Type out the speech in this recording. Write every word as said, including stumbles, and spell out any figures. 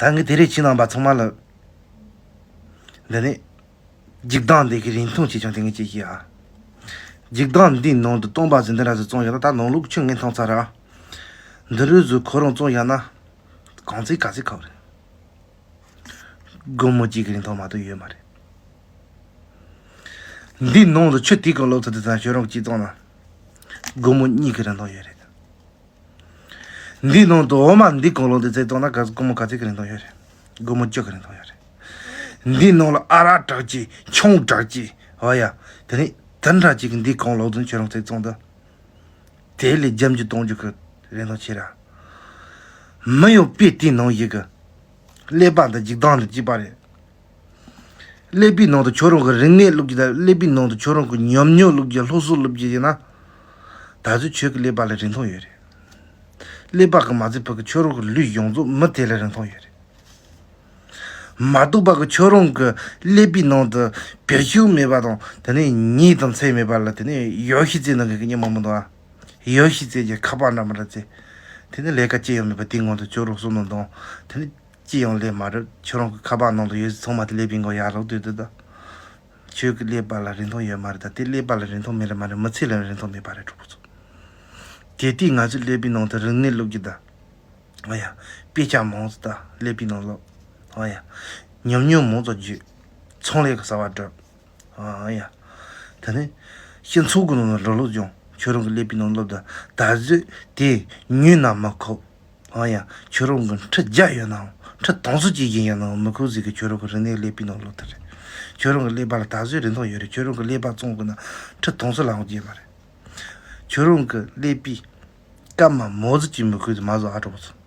ད་ངས་དེ་རིང་ཁྱེད་རྣམ་པ་ཚང་མ་ལ། འདི་ནི། འཇིག་རྟེན་འདི་གི་རིན་ཐང་ཆེ་ཆུང་དེ་ངས་ཅིག་བཤད་ཨ། འཇིག་རྟེན་འདིའི་ནང་དུ་སྟོང་པ་ཟིག་འདི་འདྲ་ཟིག་བཙོང་ཡོད་ན། ད་ནང་ལོགས་ཆུ་ངས་འཐུང་ཚར་ར། འདི་རུ་ཟིག་ཁོ་རང་བཙོང་ཡོད་ན། གང་ཚེ་ག་ཚེ་ཁག་རེད། སྒོར་མོ་གཅིག་གི་རིན་ཐང་མ་གཏོགས་ཡོད་མ་རེད། འདིའི་ནང་དུ་ཆུ་དེའི་གང་ལོག་ཐུབ་དེ་ཙང་ཁྱོད་རང་གིས་གཅིག་བཙོང་ན། སྒོར་མོ་གཉིས་ཀྱི་རིན་ཐང་ཡོད་རེད། འདིའི་ནང་དུ་འོ་མ་འདི་གང་ལོག་འདི་ཚད་བཏང་ན་ག་སྒོར་མོ་ག་ཚད་ཀྱི་རིན་ཐང་ཡོད་རེད། སྒོར་མོ་བཅུ་གི་རིན་ཐང་ཡོད་རེད། འདིའི་ནང་ལ་ཨ་རག་དྲག་ཅིག་ཆང་དྲག་ཅིག་ཨོ་ཡ། དེ་ནི་དེ་འདྲ་ཅིག་གི་འདི་གང་ལོག་འདི་ཁྱོད་རང་ཚད་བཙོང་ད། དེ་ལས་རྒྱབ་འཇུག་གཏོང་རྒྱུ་གི་རིན་ཐང་ཆེ་ར། མི་ཡང་དཔེ་དེའི་ནང་ཡི་གི་ཀླད་པ་འདི་འཇིག་རྟེན་འདི་གཅིག་པ་རེད། ཀླད་པའི་ནང་དུ་ཁྱོད་རང་གི་རིག་གནས་བླུག་རྒྱུ་དང་། ཀླད་པའི་ནང་དུ་ཁྱོད་རང་གི་ཉམས་མྱོང་བླུག་རྒྱུ། སློབ་གསོ་བླུག་རྒྱུ་ཡིན་ན། ད་གཟོད་ཁྱོད་ཀྱི་ཀླད་པ་ལ་རིན་ཐང་ཡོད་རེད། ཀླད་པ་གི་མ་ཚད་ཕ་གི་ཁྱོད་རང་གི་ལུས་ཡོངས་རྫོགས་མི་དེ་ལ་རིན་ཐང་ཡོད་རེད། མ་གཏོགས་པ་གི་ཁྱོད་རང་གི་ཀླད་པའི་ནང་དུ་བེད་སྤྱོད་མེད་པ་དང་། དེ་ནས་ཉེས་དང་ཚད་མེད་པ་ལ། དེ་ནས་ཡོ་ཤི་ཙེ་ནང་གི་སྙན་མ་མི་འདུག་ཨ། ཡོ་ཤི་ཙེ་གྱི་ཁ་པར་འདྲ་མི་འདྲ་ཙེ། དེ་ནས་ལས་ཀ་ཅི་ཡང་མེད་པ་དེའི་སྔོན་དུ་ཁྱོད་རང་བསམ་བློ་གཏོང་། དེ་ནས་ཅི་ཡང་ལས་མ་རེད། ཁྱོད་རང་གི་ཁ་པར་ནང་དུ་ཡོད་ཚང་མ་དེ་ཀླད་པའི་མགོ་ཡར་ལོག་སྡོད་དུས་ད། ཁྱོད་ཀྱི་ཀླད་པ་ལ་རིན་ཐང་ཡོད་མ་རེད། ད་དེ་ཀླད་པ་ལ་རིན་ཐང་མེད་ལ་མ་རེད། མི་ཚེ་ལ་རིན་ཐང་མེད་པ་རེད། གྲོགས་པོ་ཚོ། དེ་དུས་ང་ཚོའི་ཀླད་པའི་ནང་དུ་རིག་གནས་བླུག་རྒྱུ་ད། ཨ་ཡ། དཔེ་ཆ་མང་ཙམ་ད་ཀླད་པའི་ནང་བླུག་ཨ་ཡ། ཉམས་མྱོང་མང་ཙམ་བརྒྱུད། ཚོང་ལས་ཀྱི་གསར་བ་བསྒྲུབས། ཨ་ཡ། དེ་ནས་སྤྱི་ཚོགས་ཀྱི་ནང་ལ་ལོ་ལོ་སྦྱོང་། ཁྱོད་རང་གི་ཀླད་པའི་ནང་བླུག་ད། ད་གཟོད་དེ་ཉོས་ན་མི་ཁོ། ཨ་ཡ། ཁྱོད་རང་གི་ཁྲི་བརྒྱ་ཡོད་ནའང་། ཁྲི་དོན་སུ་ཅིག་ཡིན་ཡང་ནའང་མི་ཁོ་ཟིག་གི་ཁྱོད་རང་གི་རིག་གནས་ཀླད་པའི་ནང་བླུག་ད་རེད། ཁྱོད་རང་གི་ཀླད་པ་ལ་ད་གཟོད་རིན་ཐང་ཡོད་རེད། ཁྱོད་རང་གི་ཀླད་པ་བཙོང་དགོས་ན་ཁྲི་དོན་སུ་ལའང་རྒྱས་མ་རེད། ཁྱོད་རང་གི་ཀླད་པའི་སྐར་མ་མོ་ཟིག་གི་མི་ཁོ་ཟིག་མ་བཟོ་ཨ། གྲོགས་པོ་ཚོ།